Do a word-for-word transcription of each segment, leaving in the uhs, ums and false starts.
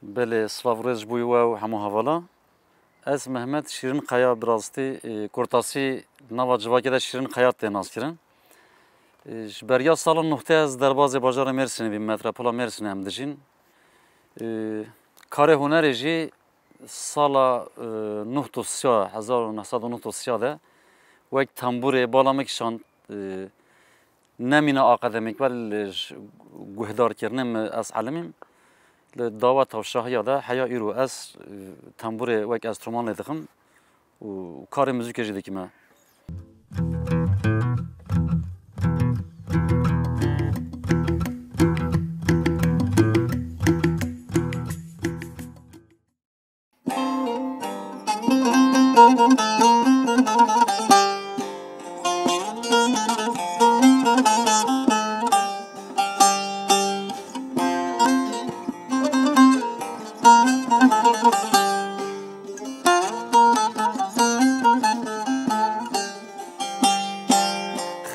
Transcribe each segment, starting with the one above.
Belê, silav û rêz ji bo we û hemû hevala. Ez Mehmet Şîrin Kaya, bi rastî, e, kurtasî nava civakê de Şîrin Kaya tê naskirin. E, ji beriya sala nuhtê ez derbazê bajarê Mêrsînê bîm, metropola Mêrsînê em dijîn. E, karê hunerê jî sala, e, neh sed û sî, hezar û neh sed û neh û sî de wek tembûrê bala min kişand, e, nemîne akademîk, welê ji guhdarkirinê min ez elimîm. Li daweta û şahiya de heya îro ez, e, tembûrê wek enstrûman lê dixim û karê muzîkê jî dikime.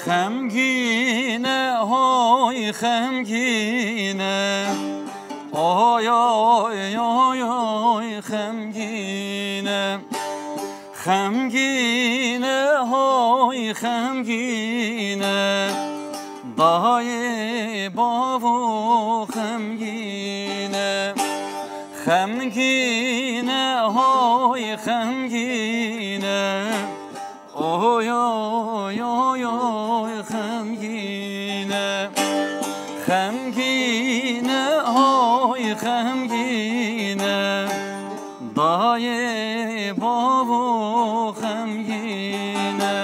Xemgîne, hoy xemgîne, oy, oy, oy, oy, xemgîne. Xemgîne, hoy xemgîne, dayê bavo xemgîne. Xemgîne, hoy xemgîne, oy, oy, oy, oy, xemgîne. Xemgîne, hoy xemgîne, dayê bavo xemgîne.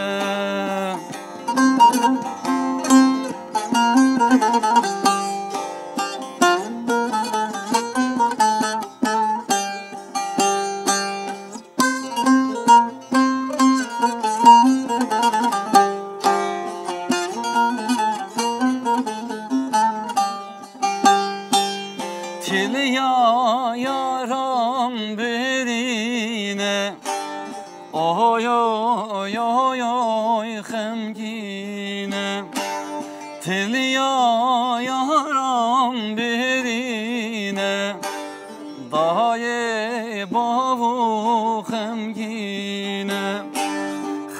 Tiliya yaran birîne, oy, oy, oy, oy, xemgîne. Tiliya yaran birîne, dayê bavo xemgîne.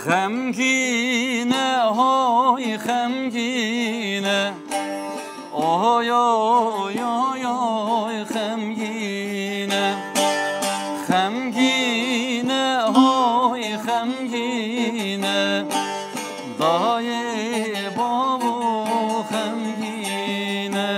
Xemgîne, hoy xemgîne, oy, oy, oy, oy, xemgîne. Xemgîne, hoy xemgîne, dayê bavo xemgîne.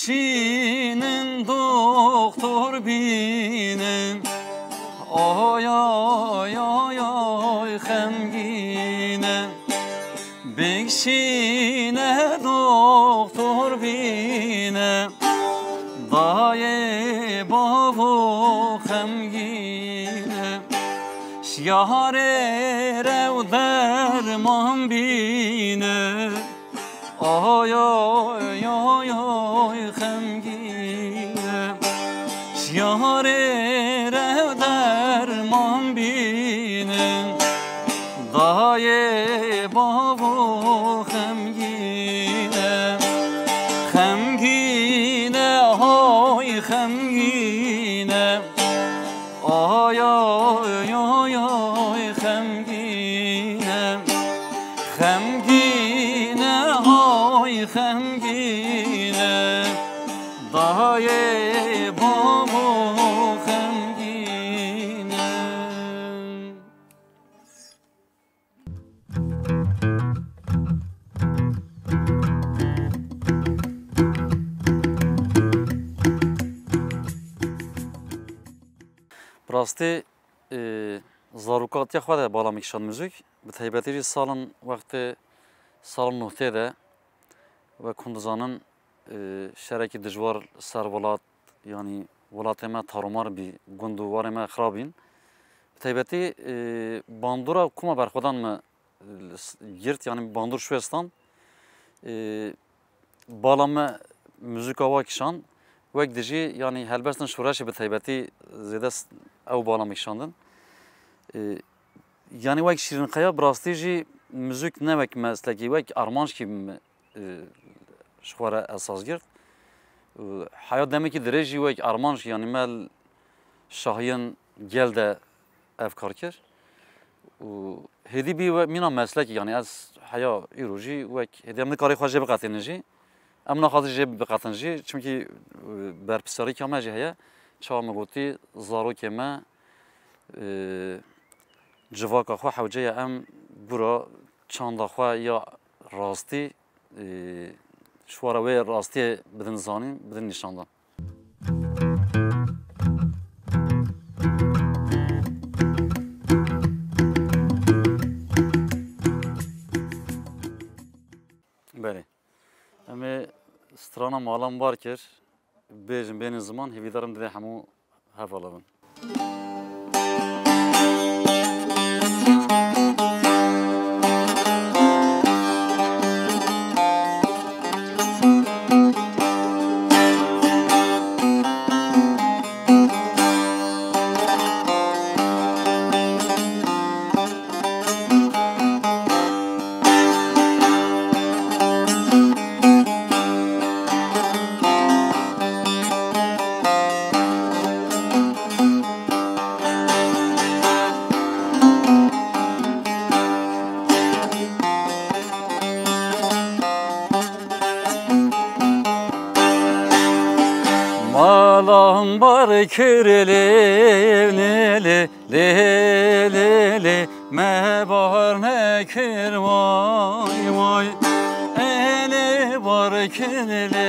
Bişînin doktor bînin, oy, oy, oy, oy, xemgîne. Bişîne doktor bîne, dayê bavo xemgîne. Şiyarê rew derman bîne, oy, oy, oy, oy, xemgîne. Şiyarê rew derman bîne, dayê bavo xemgîne. Xemgîne, hoy xemgîne, oy, oy, oy, oy, xemgîne. Xemgîne, hoy xemgîne, dayê bavo xemgîne. Bi rastî, e, zarokatiya xwe de bala min kişand muzîk. Bi taybetî jî salin wextê, salin nohtê de, wek hûn dizanin, e, şerekî dijwar li ser welat, yanî welatê me taromar bî, gund û warê me xirab bîn. Bi taybetî, e, bandora koma berxwedan me girt, yanî bandor şûye stand. E, bala me muzîka wa kişand. Wek dijî, yanî helbestên şoreşê bi taybetî zêde s-, ew bala me kişandin. E, yanî wek Şîrînkaya bi rastî jî muzîk ne wek meslekî, wek armanckî min, e, ji xwe re esas girt. Û heya demekî dirêj jî wek armanc, yanî me li şahiyên gel de ev kar kir. Û hêdî bî we mîna meslekî, yanî ez heya îro jî wek hêdî em nikarî xwe jê biqetînin jî. Em naxwazin jê biqetin jî, çimkî, e, berpirsiyarîka me jî heye. Çawa min gotî, zarokê me, e, civaka xwe hewce ye em gura çanda xwe ya rastî, e, ji xwe re wê rastiyê bidin zanîn, bidin nîşandan. Belê. Em ê strana Mala min bar kir. Bêjin, bênin ziman, hêvîdarim divê hemû hevala bin. Malam bar kir lê, lê, lê, lê, lê, lê, me bahar nekir, vay, vay. Ê lê bar kir lê,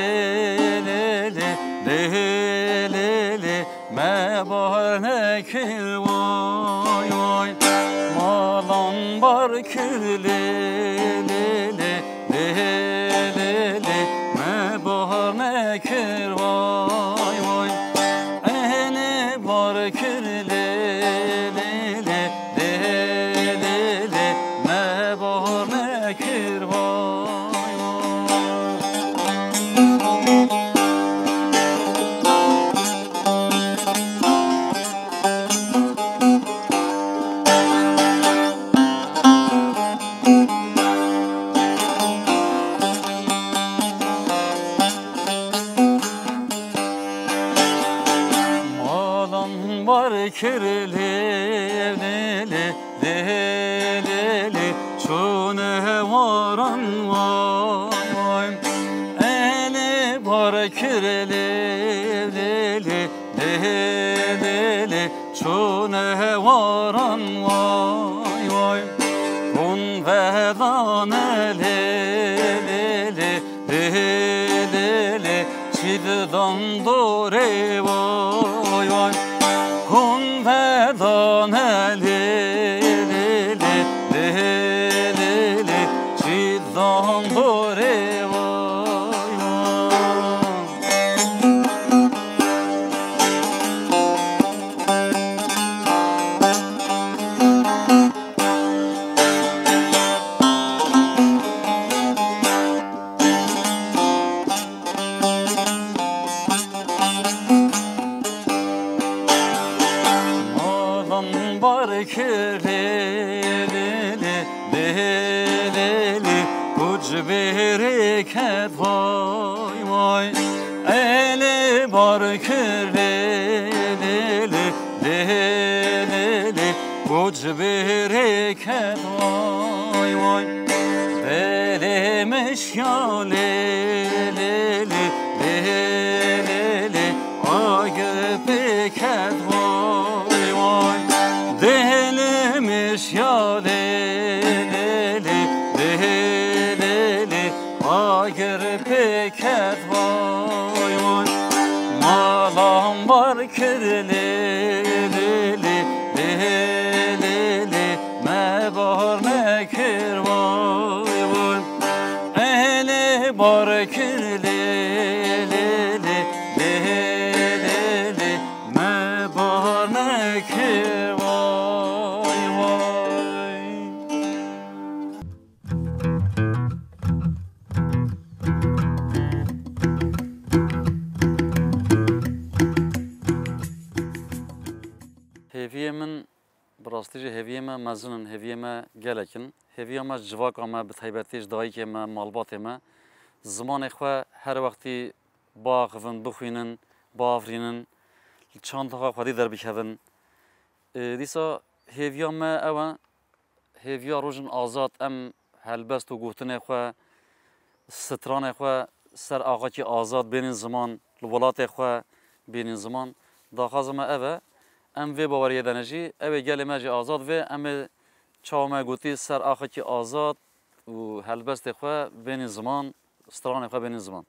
lê, lê, lê, lê, lê, me bahar nekir, vay, vay. Malam bar kir lê, lê, lê, lê, lê, lê, me bahar nekir, vay, vay. Ê lê bar kir lê, lê, lê, lê, lê, lê, me bahar nekir, vay, vay. Malam bar kir lê, lê, lê, lê, lê, lê, çûne waran, vay, vay. Ê lê bar kir lê, lê, lê, lê, lê, lê, çûne waran, vay, vay. Hûn vedane lê, lê, lê, lê, lê, lê, çî didan dorê, vay, vay. Hûn vedane lê, lê, lê, lê, lê, lê, çî didan dorê, vay, vay. Malam bar kir lê, lê, lê, lê, lê, lê, kuc bêrê ket, vay, vay. Ê lê bar kir lê, lê, lê, lê, lê, lê, kuc bêrê ket, vay, vay. Belê mişya lê, lê, lê, lê, lê, lê, agir pê ket, vay, vay. Dêlê mişya lê, lê, lê, lê, lê, lê, agir pê ket, vay, vay. Malam bar kir lê, lê, lê, lê, lê, lê, me bahar nekir, vay, vay. Ê lê bar kir lê, lê, lê, lê, lê, lê, me bahar nekir, vay, vay. Tijî hêviyê me mezin in, hêviyê me gelek in. Hêviya me ji civaka me, bi taybetî ji dayikê me, malbatê me, zimanê xwe her wextî biaxivin, bixwînin, biafirînin, li çanda xwe xwedî derbikevin. Ê, dîsa hêviya me ew e, hêviya rojin azad em helbest û gotinê xwe, stranê xwe ser axakî azad bênin ziman, li welatê xwe bênin ziman. Daxwaza me ev e, em vê baweriyê de ne jî, ew ê gelê me jî azad vê, em ê çawa me gotî ser axakî azad û helbestê xwe bênin ziman, stranê xwe bênin ziman.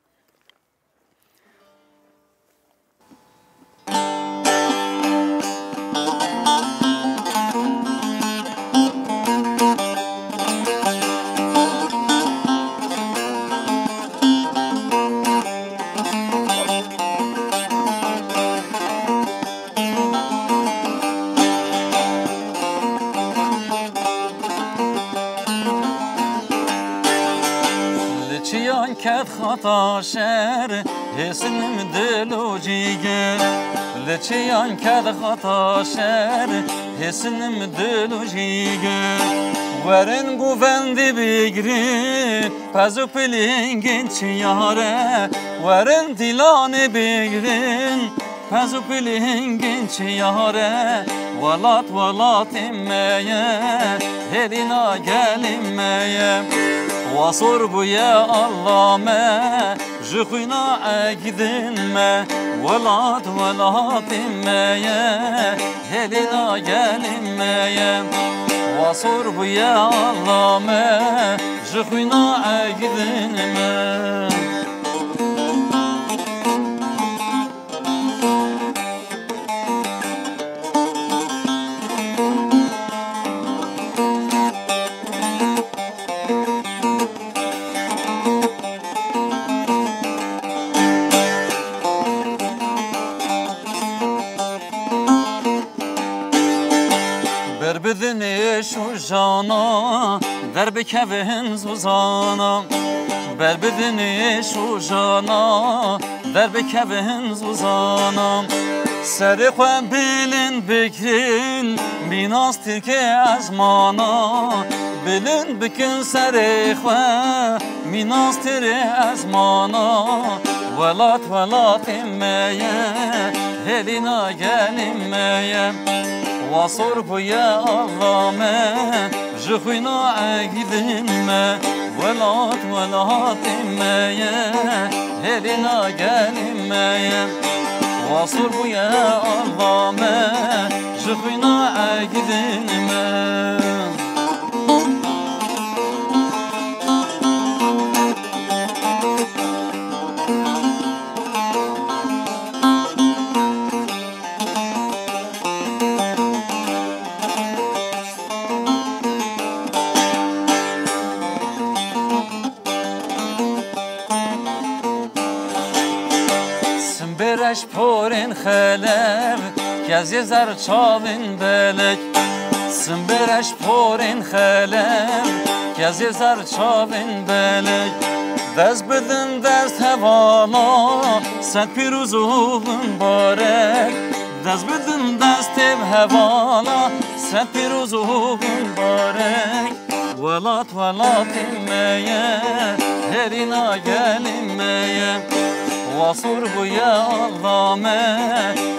Li çiyan ket xata şer, hêsinim dil û cîgir. Li çiyan ket xata şer, hêsinim dil û cîgir. Werin govendî bigrin, pez û pilingên çiyare. Werin dîlanê bigrin, pez û pilingên çiyare. Welat welatê me ye, hêlîna gelê me ye. Wa sor bûye Allah me, ji xwîna egdin me. Welat welatê me ye, hêlîna gelê me ye. Wa sor bûye Allah me, ji xwîna egdin me. Ber bidin êş û jana, derbikevin zozana. Ber bidin êş û jana, derbikevin zozana. Serê xwe bilind bikin, mînas tirkê ezmana. Bilind bikin serê xwe, mînas tirê ezmana. Welat welatê me ye, hêlîna gelê me ye. Wa sor bûye Allah me, ji xwîna egdin me. Welat welatê me ye, hêlîna gelê me ye. Wa sor bûye Allah me, ji xwîna egdin me. Simbêreş porên xelev, kezê zer çavên belek. Simbêreş porên xelev, kezê zer çavên belek. Dest bidin dest hevala, sed pîroz û bin barek. Dest bidin destê bi hevala, sed pîroz û bin barek. Welat welatê me ye, hêlîna gelê me ye. Wa sor bûye Allah me,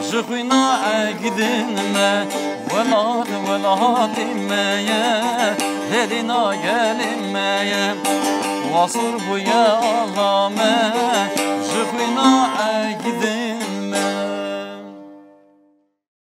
ji xwîna egdin me. Welat welatê me ye, hêlîna gelê me ye. Wa sor bûye Allah me,